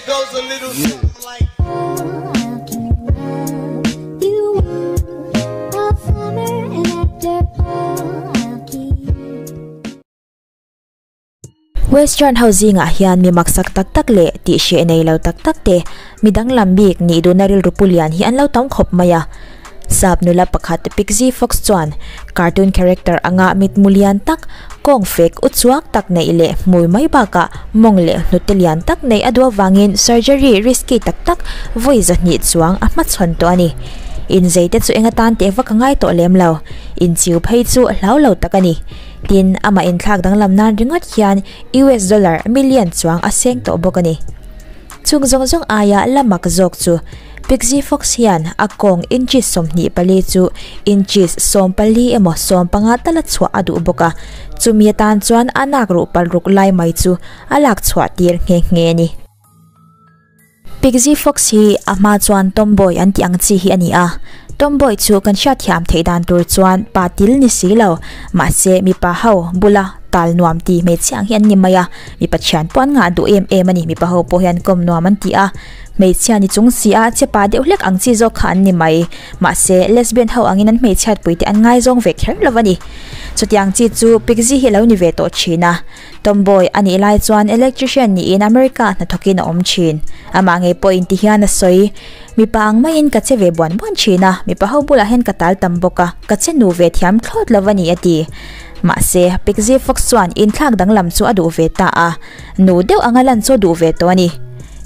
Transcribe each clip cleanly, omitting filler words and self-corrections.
goes a little something like. Western ho zingah hian mi maksak tak tak leh tih hreh nei lo tak tak te mi danglam bik nih duhna rilru pu lian hi an lo tam khawp mai a. Sap nula pakhat Pixie Fox chuan cartoon character anga mitmu lian tak, kawng fek u chuak tak neih leh hmui mai bakah mawng leh hnute lian tak neih a duh avangin surgery risky tak tak vawi 200 chuang a hmachhawn tawh a ni. Inzei te chu eng atan teh vak a ngai tawh lem lo, inchiu phei chu hlau lo tak a ni. Tin, amah inthlak danglam nan ringawt hian US dollar million chuang a seng tawh bawk a ni. Chung zawng zawng aia la mak zawk chu Pixie Fox hian a kawng inches 24 chu inches 14 emaw 15 tala chhuah a duh bawk a, chumi atan chuan a nak ruh pal ruk lai mai chu a lak chhuah tir nghe nghe a ni. Pixie Fox hi a hma chuan tomboy an tih ang chi hi a ni a, tomboy chu kan hriat thiam theih dan tur chuan pa til ni si lo, mahse mipa ho bula tal nuam ti hmeichhia ang hi an ni mai a, mipa thian pawh an ngah duh em em a ni, mipa ho pawh hian kawm nuam an ti a, hmeichhia ni chung si a chepa deuh hlek ang chi zawk kha an ni mai, mahse lesbian ho angin an hmeichhiat pui te an ngaizawng ve kher lo a ni. Chutiang chi chu Pixie hi a lo ni ve tawh thin a. Tomboy a nih lai chuan electrician niin America hnathawkin a awm thin. Amah ngei pawhin ti hian a sawi, Mipa ang maiin ka che ve buan buan thin a, mipa ho bulah hian ka tal tam bawk a, ka che nu ve thiam thlawt lo a ni a ti. Mahse, Pixie Fox chuan inthlak danglam chu a duh ve ta a, nu deuh anga lan chu a duh ve tawh a ni.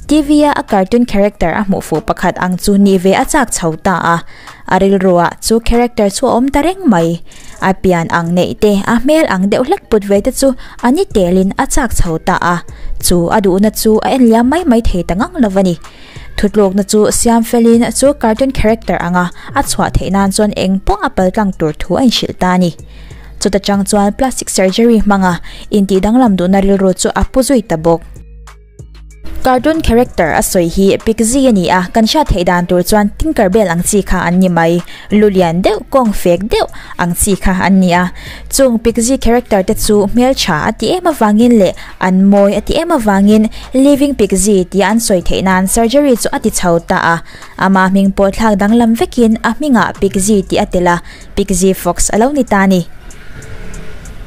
TV a a cartoon character a hmuh fuh pakhat ang chu nih ve a chak chho ta a, a rilruah chu character chu a awm ta reng mai. A pian ang neih te, a hmel ang deuh hlek put ve te chu a ni telin a chak chho ta a, chu a duhna chu a en liam mai mai thei ta ngang lo a ni. Thutlukna chu siam felin chu cartoon character anga a chhuah theih nan chuan eng pawh a pal tlang tur thu a inhrilh ta a ni. Chuta chang chuan plastic surgery hmanga intih danglam duhna rilru chu a pu zui ta bawk. Cartoon character a sawi hi Pixie a ni a, kan hriat theih dan tur chuan Tinker Bell ang chi kha an ni mai, lu lian deuh, kawng fek deuh ang chi kha an ni a. Chung Pixie character te chu hmeltha a ti em avangin leh an mawi a ti em avangin Living Pixie tia an sawi theih nan surgery chu a ti chho ta a. Ama hming pawh thlak danglam vekin a hmingah Pixie tih a tel a, Pixie Fox a lo ni ta a ni.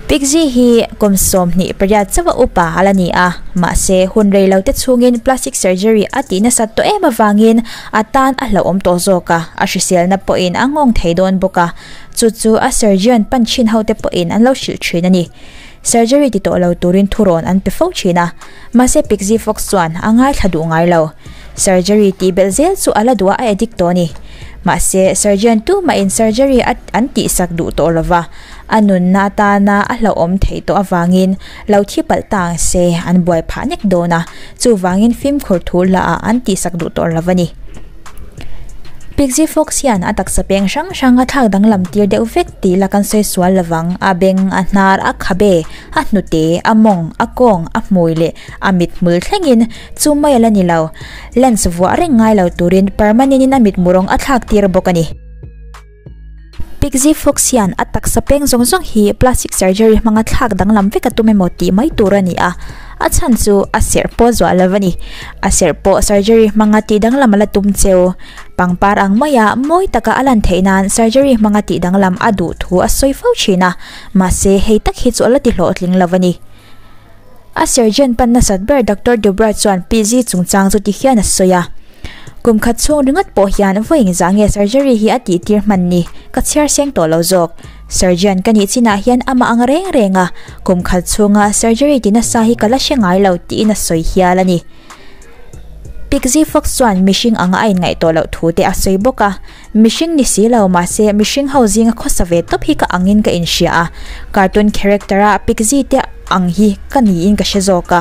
Pixie hi kum 28 chauha upa a la ni a, mahse hun rei lo te chhungin plastic surgery a tih nasat tawh em avangin a tan a hlauhawm tawh zawk a, a hriselna pawhin a nghawng thei dawn bawk a, chu chu a surgeon pan thin ho te pawhin an lo hrilh thin a ni. Surgery ti tawh lo turin thurawn an pe fo thin a, mahse Pixie Fox chuan a ngaithla duh ngai lo. Surgery tih belh zel chu a la duh a, a addict tawh a ni. Mahse surgeon tumahin surgery a an tihsak duh tawh lova, a nunna atana a hlauhawm theih tawh avangin lo thi palh ta ang se an buai phah nek dawn a, chuvangin fimkhur thu hlaah an tihsak duh tawh lo a ni. Pixie Fox hian a taksa peng hrang hrang a thlak danglam tir deuh vek tih la kan sawi sual lovang, a beng, a hnar, a khabe, a hnute, a mawng, a kawng, a hmui leh a mit hmul thlengin chu mai a la ni lo. Lens vuah reng ngai lo turin permanent in a mitmu rawng a thlak tir bawk a ni. Pixie Fox hian a taksa peng zawng zawng hi plastic surgery hmanga thlak danglam vek a tum emaw tih mai tur a ni a, a chhan chu a serh pawh zuah lo a ni. A serh pawh surgery hmanga tih danglam a la tum cheu. Pangpar ang maia mawi taka a lan theih nan surgery hmanga tih danglam a duh thu a sawi fo thin a, mahse hei tak hi chu a la ti hlawhtling lo a ni. A surgeon pan nasat ber Doctor Dubra chuan PZ chungchang chu ti hian a sawi a, Kum khat chhung ringawt pawh hian vawi engzah nge surgery hi a tih tir hman ni? Ka chhiar seng tawh lo zawk. Surgeon ka nih chinah hian amah ang reng reng a, kum khat chhunga surgery ti nasa hi ka la hre ngai lo tiin a sawi hial a ni. Pixie Fox chuan mihring anga a inngaih tawh loh thu te a sawi bawk a, Mihring ni si lo mahse mihring ho zinga khawsa ve tawp hi ka angin ka inhria a, cartoon character a Pixie te ang hi ka niin ka hre zawk a,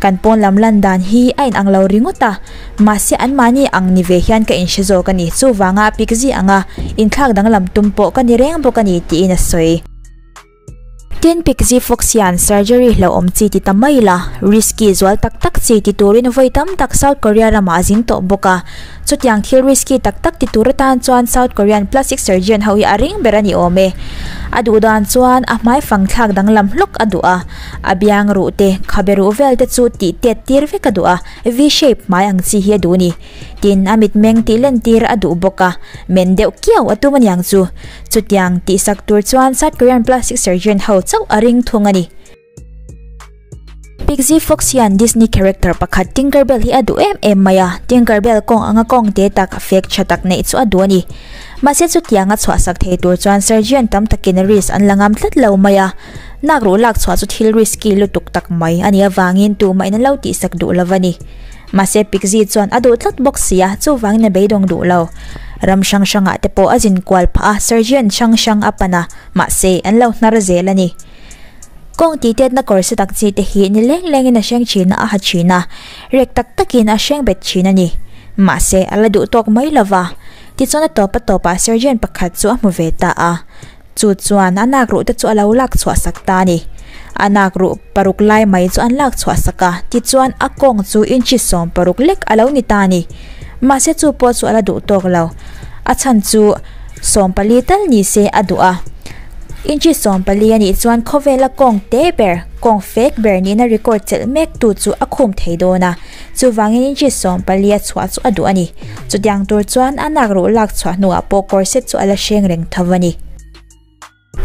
kan pawn lam lan dan hi a inang lo ringawt a, mahse anmahni ang ni ve hian ka inhre zawk a ni, chuvanga Pixie anga inthlak danglam tum pawh ka ni reng bawk a ni tiin a sawi. Tin, Pixie Fox hian surgery hlauhawm chi ti ta mai la, risky zual tak tak chi ti turin vawi tam tak South Korea ramah a zin tawh bawk a. Chutiang thil risky tak tak ti tur atan chuan South Korean plastic surgeon ho hi a ring ber a ni awm e. A duh dan chuan a hmai fang thlak danglam hlawk a duh a, a biang ruh te, khabe ruh vel te chu tih tet tir vek a duh a, V-shape hmai ang chi hi a duh a ni. Tin, a mitmeng tih len tir a duh bawk a, men deuh kiau a tum aniang chu. Chutiang tihsak tur chuan South Korean plastic surgeon ho chauh a ring thung a ni. Pixie Fox hian Disney character pakhat Tinker Bell hi a duh em em mai a, Tinker Bell kawng anga kawng te tak fek tha tak neih chu a duh a ni. Mahse chutiang a chhuahsak thei tur chuan surgeon tam takin risk an la ngam tlat lo mai a, nak ruh lak chhuah chu thil risky lutuk tak mai a nih avangin tumahin an lo tihsak duh lo va ni. Mahse Pixie chuan a duh tlat bawk si a, chuvangin a beidawng duh lo. Ram hrang hrangah te pawh a zin kual phah a, surgeon hrang hrang a pan a, mahse an lo hnar zel a ni. Kawng tihtetna kawr se tak chi te hi ni leng lengin a hreng thin a, a ha thin a, rek tak takin a hreng bet thin a ni. Mahse, a la duh tawk mai lo va. Tichuan a tawp a tawpah surgeon pakhat chu a hmu ve ta a. Chu chuan a nak ruh te chu a lo lak chhuah sak ta a ni. A nak ruh paruk lai mai chu an lak chhuah sak a, tichuan a kawng chu inchi 60 lek a lo ni ta a ni. Mahse chu pawh chu a la duh tawk lo. A chhan chu 40 tal ni se a duh a. Inchi 40 a nih chuan khawvela kawng te ber, kawng fek ber nihna record chelh mek tu chu a khum thei dawn a. Chuvangin inchi 40 a chhuah chu a duh a ni. Chutiang tur chuan a nak ruh lak chhuah hnuah pawh corset chu a la hreng reng tho a ni.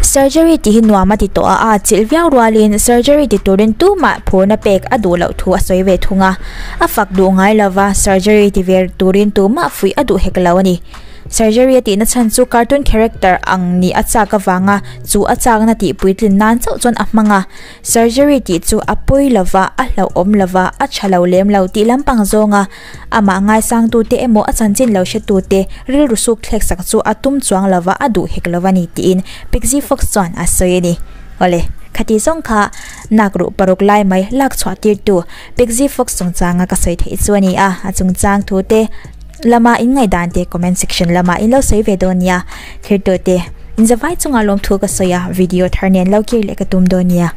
Surgery tih hi nuam a ti tawh a, a chilh viau rualin surgery ti turin tumah phurna pek a duh loh thu a sawi ve thung a. A fak duh ngai lova, surgery ti ve turin tumah fuih a duh hek lo a ni. Surgery a tihna chhan chu cartoon character ang nih a chak avanga chu a chakna tih puitlin nan chauh chuan a hmang a. Surgery tih chu a pawi lova, a hlauhawm lova, a tha lo lem lo tih lampang zawnga amah ngaisangtute emaw a chanchin lo hretute rilru suk thlek sak chu a tum chuang lova a duh hek lova ni tiin Pixie Fox chuan a sawi a ni. Awle, khati zawng kha nak ruh paruk lai mai lak chhuah tirtu Pixie Fox chungchanga ka sawi theih chu a ni a, a chungchang thute Lama in ngaihdan te comment section lamah in lo sawi ve dawn nia. Thirtute, in zavai chungah lawmthu ka sawi a, video thar nen lo kir leh ka tum dawn nia.